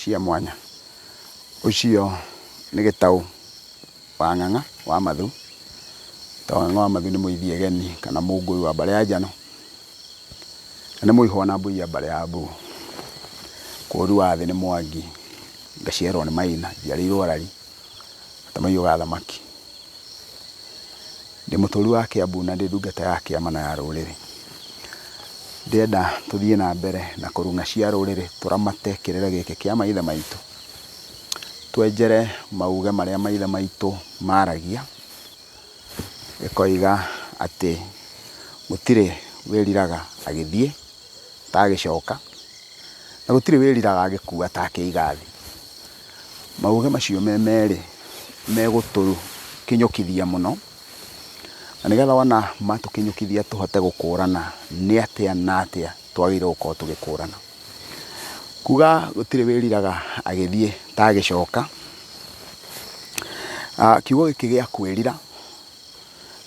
cia mwanya. Ũcio nĩ Gĩtaũ wa Ng'ang'a wa Mathu. Gĩtaũ wa Ng'ang'a wa Mathu nĩ mũithiegeni kana Mũngũi wa mbarĩ ya Njano, na nĩ mũihwa na mbũi ya mbarĩ ya Mbugu. Kũũri wa thĩ nĩ Mwangi, ngaciarwo nĩ Maina, njiarĩirwo Rari, Gatamaiyũ ga thamaki. Ndĩ mũtũri wa Kĩambu na ndĩ ndungata ya kĩama na ya rũrĩrĩ. Ndĩrenda tũthiĩ na mbere na kũrung'a cia rũrĩrĩ tũramate kĩrĩra gĩkĩ kĩa maithe maitũ. Twenjere mauge marĩa maithe maitũ maragia, gĩkoiga atĩ gũtirĩ wĩriraga agĩthiĩ atagĩcoka, na gũtirĩ wĩriraga agĩkua atakĩiga thĩ. Mauge macio me merĩ megũtũkinyũkithia mũno, na nĩgetha wona matũkinyũkithia tũhote gũkũrana nĩ atĩa na atĩa twagĩrĩirwo gũkorwo tũgĩkũrana. Kuga gũtirĩ wĩriraga agĩthiĩ ta agĩcoka, kiugo gĩkĩ gĩa kwĩrira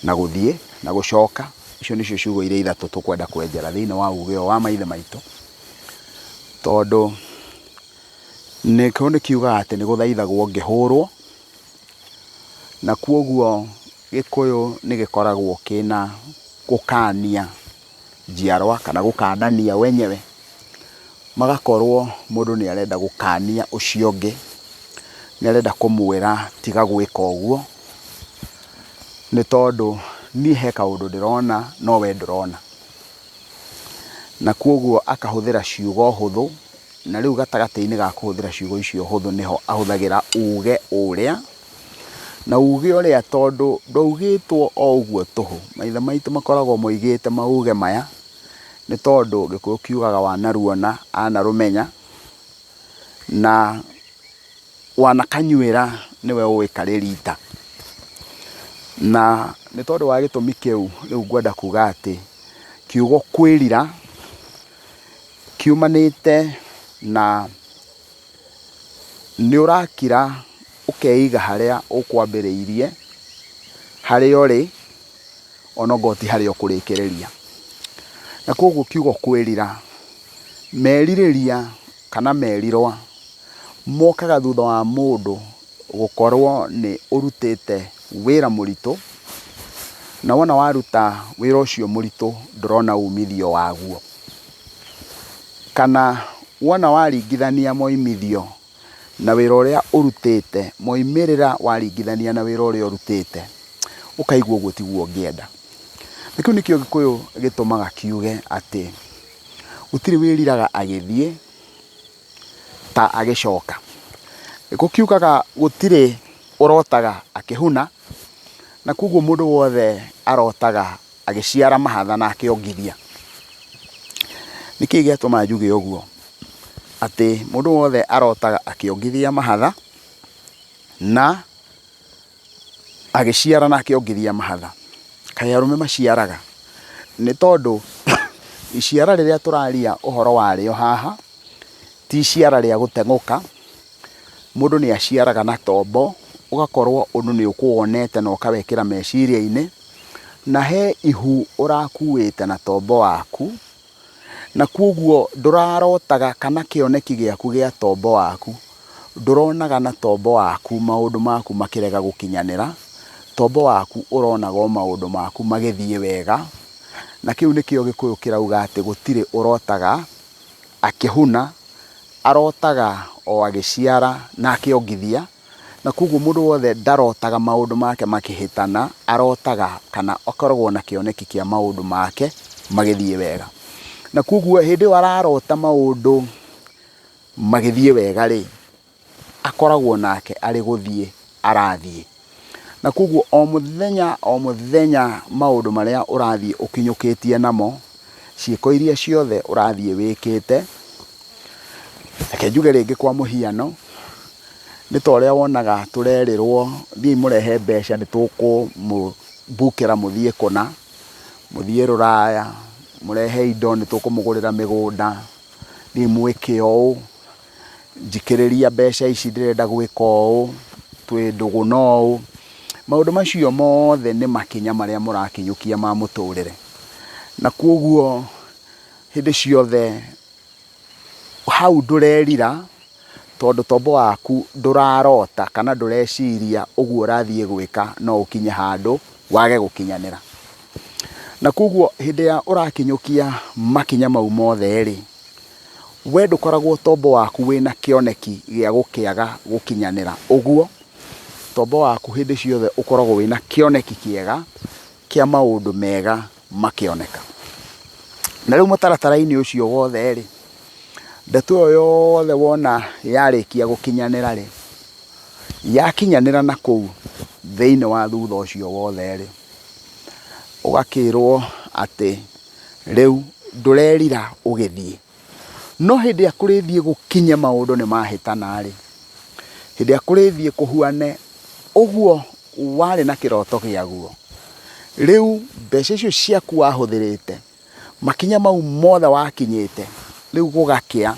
na gũthiĩ na gũcoka, icio nĩcio ciugo iria ithatũ tũkwenda kwenjera thĩiniĩ wa uge ũyũ wa maithe maitũ, tondũ Gĩkũyũ nĩ kiugaga atĩ nĩ gũthaithagwo ngĩhũrwo, na kwoguo Gĩkũyũ nĩ gĩkoragwo kĩna gũkania njiarwa kana gũkanania wenyewe, magakorwo mũndũ nĩ arenda gũkania ũcio ũngĩ, nĩ arenda kũmwĩra tiga gwĩka ũguo, nĩ tondũ niĩ he kaũndũ ndĩrona no we ndũrona. Na kwoguo akahũthĩra ciugo hũthũ, na rĩu gatagatĩ-inĩ ga kũhũthĩra ciugo icio hũthũ nĩho ahũthagĩra uge ũrĩa, na uge ũrĩa tondũ ndwaugĩtwo o ũguo tũhũ, maithe maitũ makoragwo moigĩte mauge maya, nĩ tondũ Gĩkũyũ kiugaga wanaruona anarũmenya, na wanakanyuĩra nĩwe ũĩ karĩ rita. Na nĩ tondũ wa gĩtũmi kĩu rĩu ngwenda kuga atĩ kiugo kwĩrira kiumanĩte na nĩ ũrakira ũkeiga harĩa ũkwambĩrĩirie, harĩa ũrĩ, ona okorwo ti harĩa ũkũrĩkĩrĩria. Na koguo kiugo kwĩrira, merirĩria kana merirwa mokaga thutha wa mũndũ gũkorwo nĩ ũrutĩte wĩra mũritũ, na wona waruta wĩra ũcio mũritũ ndũrona umithio waguo. Kana wona waringithania moimithio na wĩra ũrĩa ũrutĩte, moimĩrĩra waringithania na wĩra ũrĩa ũrutĩte, ũkaigua ũguo tiguo ũngĩenda. Na kĩu nĩkĩo Gĩkũyũ gĩtũmaga kiuge atĩ gũtirĩ wĩriraga agĩthiĩ ta agĩcoka. Gĩkũyũ kiugaga gũtirĩ ũrotaga akĩhuna, na koguo mũndũ wothe arotaga agĩciara mahatha na akĩongithia. Nĩkĩ gĩatũma njuge ũguo? Atĩ mũndũ wothe arotaga akĩongithia mahatha na agĩciara na akĩongithia mahatha. Kaĩ arũme maciaraga? Nĩ tondũ iciara rĩrĩa tũraria ũhoro warĩo haha, ti iciara rĩa gũteng'ũka, mũndũ nĩ aciaraga na tombo, ũgakorwo ũndũ nĩ ũkũwonete na ũkawĩkĩra meciria-inĩ, na he ihu ũrakuĩte na tombo waku, na koguo ndũrarotaga kana kĩoneki gĩaku gĩa tombo waku, ndũronaga na tombo waku maũndũ maku makĩrega gũkinyanĩra, tombo waku ũronaga o maũndũ maku magĩthiĩ wega, na kĩu nĩkĩo Gĩkũyũ kĩrauga atĩ gũtirĩ ũrotaga akĩhuna, arotaga o agĩciara na akĩongithia, na koguo mũndũ wothe ndarotaga maũndũ make makĩhĩtana, arotaga kana akoragwo na kĩoneki kĩa maũndũ make magĩthiĩ wega. Na koguo hĩndĩ ĩyo ararota maũndũ magĩthiĩ wega rĩ, akoragwo nake arĩ gũthiĩ arathiĩ. Na koguo o mũthenya o mũthenya maũndũ marĩa ũrathiĩ ũkinyũkĩtie namo, ciĩko iria ciothe ũrathiĩ wĩkĩte, reke njuge rĩngĩ kwa mũhiano, nĩ ta ũrĩa wonaga tũrerĩrwo thiĩi mũrehe mbeca nĩ tũkũmũmbukĩra mũthiĩ kũna, mũthiĩ rũraya, mũrehe indo nĩ tũkũmũgũrĩra mĩgũnda, thiĩi mwĩke ũũ. Njikĩrĩria mbeca ici ndĩrenda gwĩka ũũ, twĩ ndũgũ na ũũ. Maũndũ macio mothe nĩ makinya marĩa mũrakinyũkia ma mũtũrĩre. Na kwoguo hĩndĩ ciothe hau ndũrerira, Tondũ tombo waku ndũrarota kana ndũreciria ũguo ũrathiĩ gwĩka no ũkinye handũ wage gũkinyanĩra. Na koguo hĩndĩ ĩrĩa ũrakinyũkia makinya mau mothe rĩ, we ndũkoragwo tombo waku wĩna kĩoneki gĩa gũkĩaga gũkinyanĩra. Ũguo tombo waku hĩndĩ ciothe ũkoragwo wĩna kĩoneki kĩega kĩa maũndũ mega makĩoneka. Na rĩu mũtaratara-inĩ ũcio wothe rĩ, ndeto ĩyo yothe wona yarĩkia gũkinyanĩra rĩ, yakinyanĩra na kũu thĩinĩ wa thutha ũcio wothe rĩ, ũgakĩrwo atĩ rĩu ndũrerira ũgĩthiĩ. No hĩndĩ ĩrĩa kũrĩthiĩ gũkinye maũndũ nĩ mahĩtana rĩ, hĩndĩ ĩrĩa kũrĩthiĩ kũhuane ũguo warĩ na kĩroto kĩaguo, rĩu mbeca icio ciaku wahũthĩrĩte, makinya mau mothe wakinyĩte, rĩu gũgakĩa,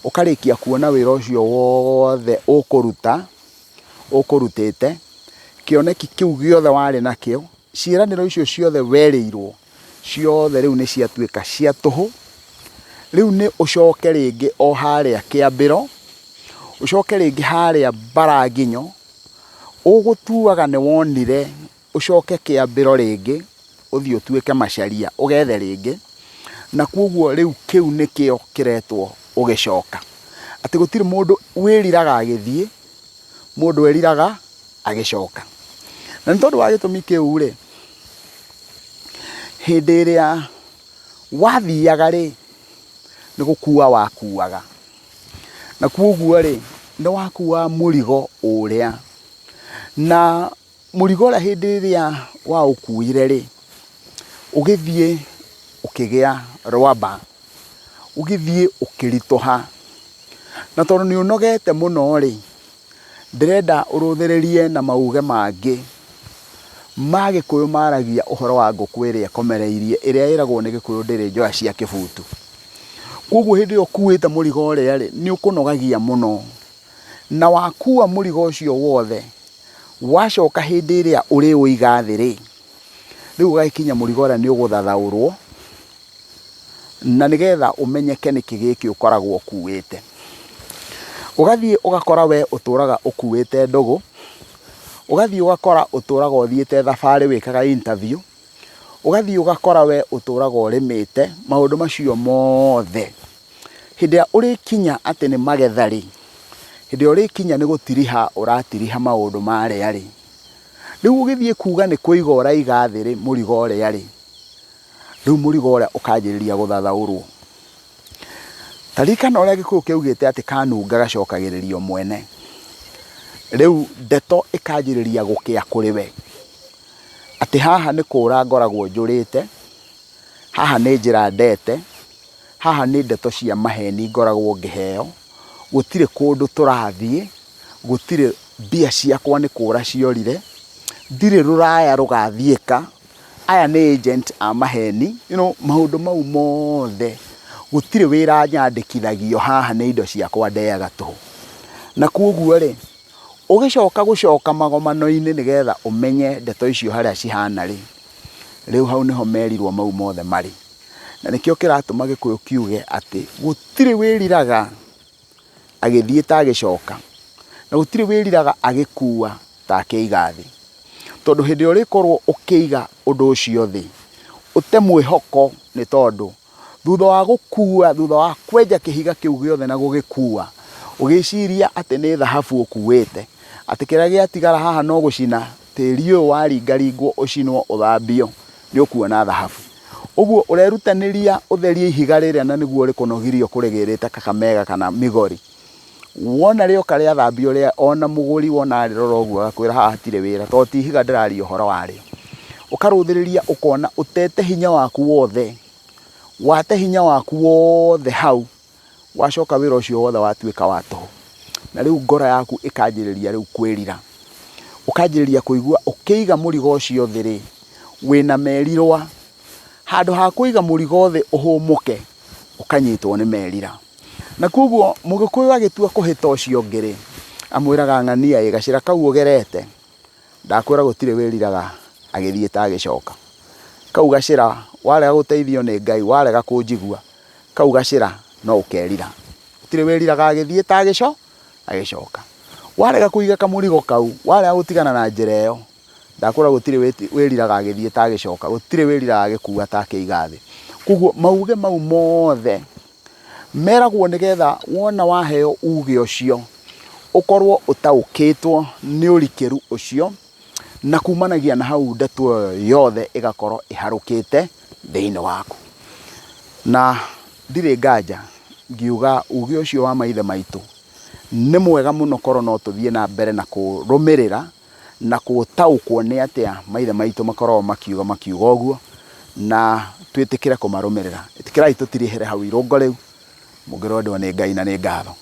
ũkarĩkia kuona wĩra ũcio wothe ũkũruta, ũkũrutĩte, kĩoneki kĩu gĩothe warĩ nakĩo, ciĩranĩro icio ciothe werĩirwo, ciothe rĩu nĩ ciatuĩka cia tũhũ, rĩu nĩ ũcoke rĩngĩ o harĩa kĩambĩro, ũcoke rĩngĩ harĩa mbaranginyo, ũgũtuaga nĩ wonire ũcoke kĩambĩro rĩngĩ, ũthiĩ ũtuĩke macaria, ũgethe rĩngĩ, na koguo rĩu kĩu nĩkĩo kĩretwo ũgĩcoka. Atĩ gũtirĩ mũndũ wĩriraga agĩthiĩ, mũndũ eriraga agĩcoka. Na nĩ tondũ wa gĩtũmi kĩu rĩ, hĩndĩ ĩrĩa wathiaga rĩ, nĩ gũkua wakuaga. Na koguo rĩ, nĩ wakuaga mũrigo ũrĩa. Na mũrigo ũrĩa hĩndĩ ĩrĩa waũkuire rĩ, ũgĩthiĩ ũkĩgĩa rwamba, ũgĩthiĩ ũkĩritũha. Na tondũ nĩ ũnogete mũno rĩ, ndĩrenda ũrũthĩrĩrie na mauge mangĩ ma Gĩkũyũ maragia ũhoro wa ngũkũ ĩrĩa ĩkomereirie, ĩrĩa ĩragwo nĩ Gĩkũyũ ndĩrĩ njoya cia kĩbutu. Koguo hĩndĩ ĩrĩa ũkuĩte mũrigo ũrĩa rĩ, nĩ ũkũnogagia mũno. Na wakua mũrigo ũcio wothe, wacoka hĩndĩ ĩrĩa ũrĩũiga thĩ rĩ, rĩu ũgagĩkinya mũrigo ũrĩa nĩ ũgũthathaũrwo, na nĩgetha ũmenyeke nĩkĩ gĩkĩ ũkoragwo ũkuĩte. Ũgathiĩ ũgakora we ũtũraga ũkuĩte ndũgũ, ũgathiĩ ũgakora ũtũraga ũthiĩte thabarĩ wĩkaga interview, ũgathiĩ ũgakora we ũtũraga ũrĩmĩte, maũndũ macio mothe. Hĩndĩ ĩrĩa ũrĩkinya atĩ nĩ magetha rĩ, hĩndĩ ĩrĩa ũrĩkinya nĩ gũtiriha ũratiriha maũndũ marĩa rĩ, rĩu ũgĩthiĩ kuga nĩ kũiga ũraiga thĩ rĩ, mũrigo ũrĩa rĩ, rĩu mũrigo ũrĩa ũkanjĩrĩria gũthathaũrwo. Ta ririkana ũrĩa Gĩkũyũ kĩaugĩte atĩ kanunga gacokagĩrĩrio mwene. Rĩu ndeto ĩkanjĩrĩria gũkĩa kũrĩ we, atĩ haha nĩ kũra ngoragwo njũrĩte, haha nĩ njĩra ndete, haha nĩ ndeto cia maheni ngoragwo ngĩheo, gũtirĩ kũndũ tũrathiĩ, gũtirĩ, mbia ciakwa nĩ kũra ciorire, ndirĩ rũraya rũgathiĩka, aya nĩ agent a maheni, you know, maũndũ mau mothe, gũtirĩ wĩra nyandĩkithagio haha nĩ indo ciakwa ndeaga tũhũ. Na koguo rĩ, ũgĩcoka gũcoka magomano-inĩ nĩgetha ũmenye ndeto icio harĩa cihana rĩ, rĩu hau nĩho merirwo mau mothe marĩ. Na nĩkĩo kĩratũma Gĩkũyũ kiuge atĩ gũtirĩ wĩriraga agĩthiĩ ta agĩcoka, na gũtirĩ wĩriraga agĩkua ta akĩiga thĩ. Tondũ hĩndĩ ĩrĩa ũrĩkorwo ũkĩiga ũndũ ũcio thĩ, ũte mwĩhoko nĩ tondũ thutha wa gũkua, thutha wa kwenja kĩhiga kĩu gĩothe na gũgĩkua, ũgĩciria atĩ nĩ thahabu ũkuĩte, atĩ kĩrĩa gĩatigara haha no gũcina tĩri ũyũ waringaringwo ũcinwo ũthambio, nĩ ũkuona thahabu. Ũguo ũrerutanĩria ũtherie ihiga rĩrĩa na nĩguo rĩkũnogirie ũkũrĩgĩrĩte Kakamega kana Migori. Wona rĩoka rĩathambio rĩa ona mũgũri wona arĩrora ũguo agakwĩra haha hatirĩ wĩra tondũ ti ihiga ndĩraria ũhoro warĩo. Ũkarũthĩrĩria ũkona ũtete hinya waku wothe, wate hinya waku wothe hau, wacoka wĩra ũcio wothe watuĩka wa tũhũ. Na rĩu ngoro yaku ĩkanjĩrĩria rĩu kwĩrira. Ũkanjĩrĩria kũigua ũkĩiga mũrigo ũcio thĩ rĩ, wĩna merirwa. Handũ ha kũiga mũrigo thĩ ũhũmũke, ũkanyitwo nĩ merira. Na koguo Mũgĩkũyũ agĩtua kũhĩta ũcio ũngĩ rĩ, amwĩraga ng'ania ĩ, gacĩra kau ũgerete, ndakwĩra gũtirĩ wĩriraga agĩthiĩ ta agĩcoka. Kau gacĩra warega gũteithio nĩ Ngai, warega kũnjigua, kau gacĩra no ũkerira. Gũtirĩ wĩriraga agĩthiĩ ta agĩco agĩcoka. Warega kũiga kamũrigo kau, warega gũtigana na njĩra ĩyo, ndakwĩra gũtirĩ wĩriraga agĩthiĩ ta agĩcoka, gũtirĩ wĩriraga agĩkua ta akĩiga thĩ. Koguo mauge mau mothe meragwo nĩgetha wona waheo uge ũcio, ũkorwo ũtaũkĩtwo nĩ ũrikĩru ũcio, na kumanagia na hau ndeto ĩyo yothe ĩgakorwo ĩharũkĩte thĩinĩ waku. Na ndirĩ nganja ngiuga uge ũcio wa maithe maitũ nĩ mwega mũno korwo no tũthiĩ na mbere na kũrũmĩrĩra na gũtaũkwo nĩ atĩa maithe maitũ makoragwo makiuga makiuga ũguo, na twĩtĩkĩre kũmarũmĩrĩra. Ĩtĩkĩrai tũtirihĩre hau irũngo rĩu, mũngĩrwendwo nĩ Ngai na nĩ ngatho.